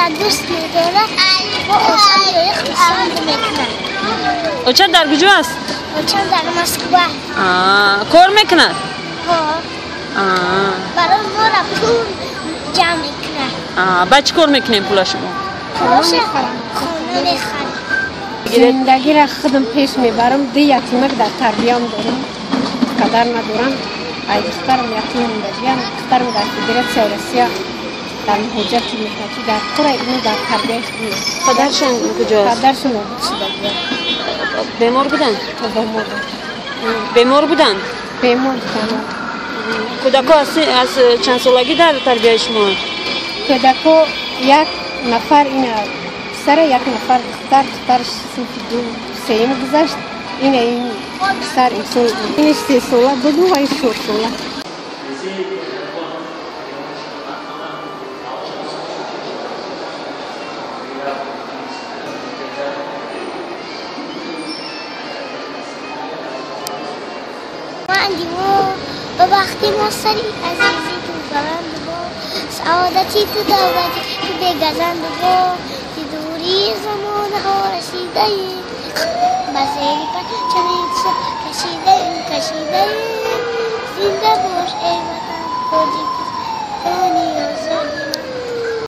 Дӯст медорад, бо очам ҷои хурсанд мекунад. Оча дар куҷо аст? Очам дар Москва. Кор мекунад? Ҳо. Барои моро пул ҷамъ мекунад. Ба чӣ кор мекунем пула шумо? Пулаша хона мехарем. Зиндагиро худам пеш мебарам. Ду ятимак дар тарбиям дорам, қадар надорам. Ай духтарам ятим мондагиам, духтарам дар Федератсияи Россия дар муҳоҷирати меҳнатӣ, дар кора ино дар тарбияи худ. Падаршон куҷоаст? Падаршон нобуд шудагиам. Бемор буданд? Бемор. Бемор буданд? Бемор буданд. Кӯдако аз чанд солагӣ дар тарбияи шумо? Кӯдако як нафар ина писара, як нафар духтар, духтараш синфи ду сеюм гузашт. Ина ин писар имсол инаш 3 сола буду ва ин 4 сола. Ба вақти мо сари азизи ту баланд бо, саодати ту, давлати ту бегазанд бо. Зи дурии замонаҳо расидаем, ба зери парчами ту кашидаем, кашидаем. Зинда бош, эй ватан, Тоҷикистони.